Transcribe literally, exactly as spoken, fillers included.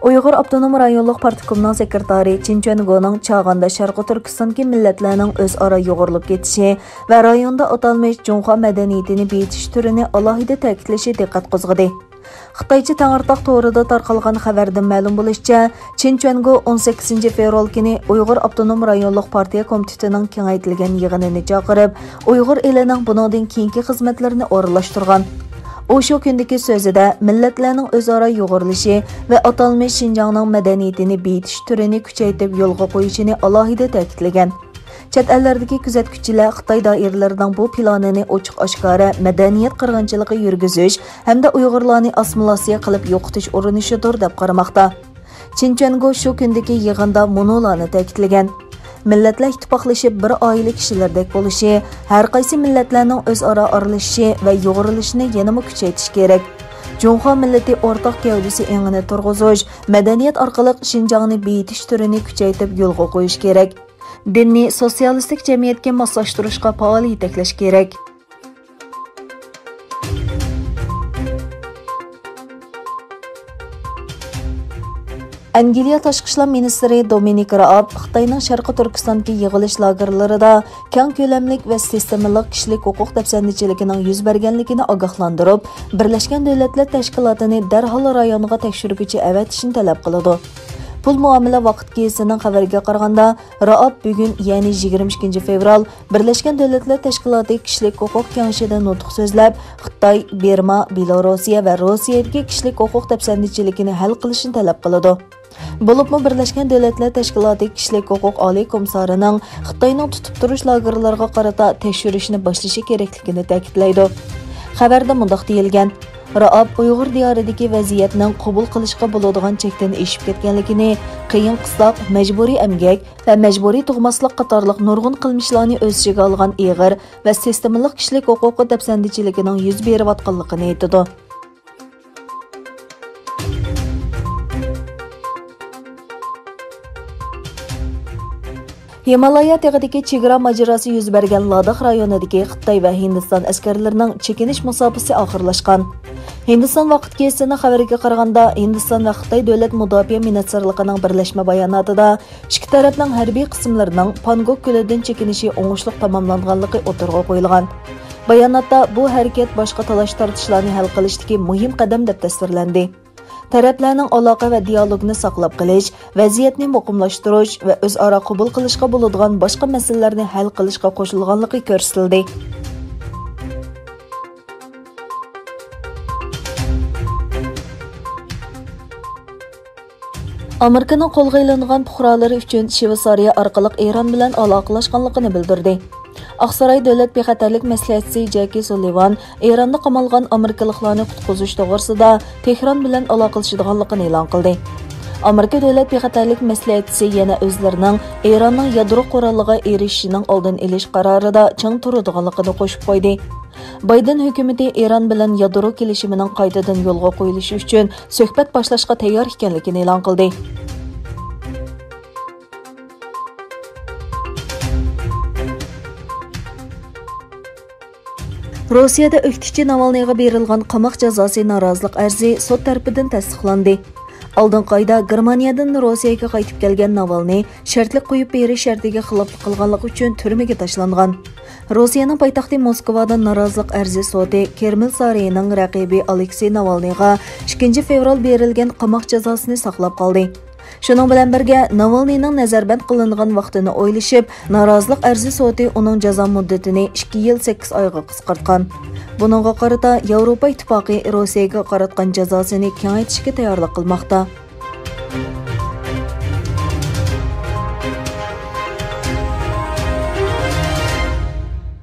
ئۇيغۇر ئاپتونوم رايونلۇق پارتكومنىڭ سېكرېتارى چىن چۈەنگونىڭ چاغاندا شەرقىي تۈركىستاندىكى مىللەتلەرنىڭ ئۆزئارا يۇغۇرۇلۇپ كېتىشى ۋە رايوندا ئاتالمىش جۇڭخۇا مەدەنىيىتىنى بېيىتىش تۈرىنى ئالاھىدە تەكىتلىشى دىققەت قوزغىدى. خىتايچە تەڭرىتاغ تورىدا تارقالغان خەۋەردىن مەلۇم بولۇشىچە، چىن چۈەنگو ئون سەككىزىنچى فېۋرال كۈنى ئۇيغۇر ئاپتونوم رايونلۇق پارتىيە كومىتېتىنىڭ كېڭەيتىلگەن يىغىنىنى چاقىرىپ، ئۇيغۇر ئېلىنىڭ بۇنىڭدىن كېيىنكى خىزمەتلىرىنى ئورۇنلاشتۇرغان. ئۇ شۇ كۈندىكى سۆزىدە مىللەتلەرنىڭ ئۆزئارا يۇغۇرۇلۇشى ۋە ئاتالمىش شىنجاڭنىڭ مەدەنىيىتىنى بېيىتىش تۈرىنى كۈچەيتىپ يولغا قويۇشىنى ئالاھىدە تەكىتلىگەن. چەت ئەللەردىكى كۆزەتكۈچىلەر خىتاي دائىرىلىرىنىڭ بۇ پىلانىنى ئوچۇق-ئاشكارا مەدەنىيەت قىرغىنچىلىقى يۈرگۈزۈش ھەمدە ئۇيغۇرلارنى ئاسسىمىلياتسىيە قىلىپ يوقىتىش ئۇرۇنۇشىدۇر، دەپ قارىماقتا. چىن چۈەنگو شۇ كۈندىكى يىغىندا مۇنۇلارنى تەكىتلىگەن: مىللەتلەر ئىتتىپاقلىشىپ بىر ئائىلە كىشىلىرىدەك بولۇشى، ھەر قايسى مىللەتلەرنىڭ ئۆزئارا ئارىلىشىشى ۋە يۇغۇرۇلۇشىنى يەنىمۇ كۈچەيتىش كېرەك. جۇڭخۇا مىللىتى ئورتاق گەۋدىسى ئېڭىنى تۇرغۇزۇش، مەدەنىيەت ئارقىلىق شىنجاڭنى بېيىتىش تۈرىنى كۈچەيتىپ يولغا قويۇش كېرەك. دىننى سوتسىيالىستىك جەمئىيەتكە ماسلاشتۇرۇشقا پائال يېتەكلەش كېرەك. ئەنگلىيە تاشقى ئىشلار مىنىستىرى دومىنىك رائاب خىتاينىڭ شەرقىي تۈركىستاندىكى يىغىلىش لاگېرلىرىدا كەڭ كۆلەملىك ۋە سىستېمىلىق كىشىلىك ھوقۇق دەپسەندىچىلىكىنىڭ يۈز بەرگەنلىكىنى ئاگاھلاندۇرۇپ، بىرلەشكەن دۆلەتلەر تەشكىلاتىنى دەرھال رايونغا تەكشۈرگۈچى ئەۋەتىشنى تەلەپ قىلىدۇ. پۇل مۇئامىلە ۋاقىت گېزىتىنىڭ خەۋىرىگە قارىغاندا، رائاب بۈگۈن، يەنى يىگىرمە ئىككىنچى فېۋرال، بىرلەشكەن دۆلەتلەر تەشكىلاتى كىشىلىك ھوقۇق كېڭىشىدە نۇتۇق سۆزلەپ، خىتاي، بىرما، بېلاروسىيە ۋە روسىيەدىكى كىشىلىك ھوقۇق دەپسەندىچىلىكىنى ھەل قىلىشنى تەلەپ قىلىدۇ. بولۇپمۇ بىرلەشكەن دۆلەتلەر تەشكىلاتى كىشىلىك ھوقۇق ئالىي كومىسسارىنىڭ خىتاينىڭ تۇتۇپ تۇرۇش لاگېرلىرىغا قارىتا تەكشۈرۈشنى باشلىشى كېرەكلىكىنى تەكىتلەيدۇ. خەۋەردە مۇنداق دېيىلگەن: رائاب ئۇيغۇر دىيارىدىكى ۋەزىيەتنىڭ قوبۇل قىلىشقا بولىدىغان چەكتىن ئېشىپ كەتكەنلىكىنى، قىيىن قىستاق، مەجبۇرىي ئەمگەك ۋە مەجبۇرىي تۇغماسلىق قاتارلىق نۇرغۇن قىلمىشلارنى ئۆز ئىچىگە ئالغان ئېغىر ۋە سىستېمىلىق كىشىلىك ھوقۇقى دەپسەندىچىلىكىنىڭ يۈز بېرىۋاتقانلىقىنى ئېيتىدۇ. ھىمالايا تېغىدىكى چېگرا ماجىراسى يۈز بەرگەن لاداخ رايونىدىكى خىتاي ۋە ھىندىستان ئەسكەرلىرىنىڭ چېكىنىش مۇساپىسى ئاخىرلاشقان. ھىندىستان ۋاقىت گېزىتىنىڭ خەۋىرىگە قارىغاندا، ھىندىستان ۋە خىتاي دۆلەت مۇداپىئە مىنىستىرلىقىنىڭ بىرلەشمە باياناتىدا ئىككى تەرەپنىڭ ھەربىي قىسىملىرىنىڭ پانگوك كۆلىدىن چېكىنىشى ئوڭۇشلۇق تاماملانغانلىقى ئوتتۇرىغا قويۇلغان. باياناتتا بۇ ھەرىكەت باشقا تالاش-تارتىشلارنى ھەل قىلىشتىكى مۇھىم قەدەم دەپ تەسۋىرلەندى. تەرەپلەرنىڭ ئالاقە ۋە دىيالوگنى ساقلاپ قېلىش، ۋەزىيەتنى مۇقىملاشتۇرۇش ۋە ئۆزئارا قوبۇل قىلىشقا بولىدىغان باشقا مەسىلىلەرنى ھەل قىلىشقا قوشۇلغانلىقى كۆرسىتىلدى. ئامېرىكىنىڭ قولغا ئېلىنغان پۇقرالىرى ئۈچۈن شىۋېتسارىيە ئارقىلىق ئىران بىلەن ئالاقىلاشقانلىقىنى بىلدۈردى. ئاقساراي دۆلەت بىخەتەرلىك مەسلىھەتچىسى جېكى سۇللىۋان ئىراندا قامالغان ئامېرىكىلىقلارنى قۇتقۇزۇش توغرىسىدا تېھران بىلەن ئالاقىلىشىدىغانلىقىنى ئېلان قىلدى. ئامېرىكا دۆلەت بىخەتەرلىك مەسلىھەتچىسى يەنە ئۆزلىرىنىڭ ئىراننىڭ يادرو قورالىغا ئېرىشىشىنىڭ ئالدىنى ئېلىش قارارىدا چىڭ تۇرىدىغانلىقىنى قوشۇپ قويدى. بايدېن ھۆكۈمىتى ئىران بىلەن يادرو كېلىشىمىنىڭ قايتىدىن يولغا قويۇلۇشى ئۈچۈن سۆھبەت باشلاشقا تەييار ئىكەنلىكىنى ئېلان قىلدى. روسىيەدە ئۆكتىچى ناۋالنىيغا بېرىلغان قاماق جازاسى نارازىلىق ئەرزى سوت تەرىپىدىن تەستىقلاندى. ئالدىنقى ئايدا گېرمانىيەدىن روسىيەگە قايتىپ كەلگەن ناۋالنىي شەرتلىك قويۇپ بېرىش شەرتىگە خىلاپلىق قىلغانلىقى ئۈچۈن تۈرمىگە تاشلانغان. روسىيەنىڭ پايتەختى موسكۋادا نارازىلىق ئەرزى سوتى كرېمل سارىيىنىڭ رەقىبى ئالېكسېي ناۋالنىيغا ئىككىنچى فېۋرال بېرىلگەن قاماق جازاسىنى ساقلاپ قالدى. شۇنىڭ بىلەن بىرگە، ناۋالنىينىڭ نەزەربەند قىلىنغان ۋاقتىنى ئويلىشىپ، نارازىلىق ئەرزى سوتى ئۇنىڭ جازا مۇددىتىنى ئىككى يىل سەككىز ئايغا قىسقارتقان. بۇنىڭغا قارىتا ياۋروپا ئىتتىپاقى روسىيەگە قاراتقان جازاسىنى كېڭەيتىشكە تەييارلىق قىلماقتا.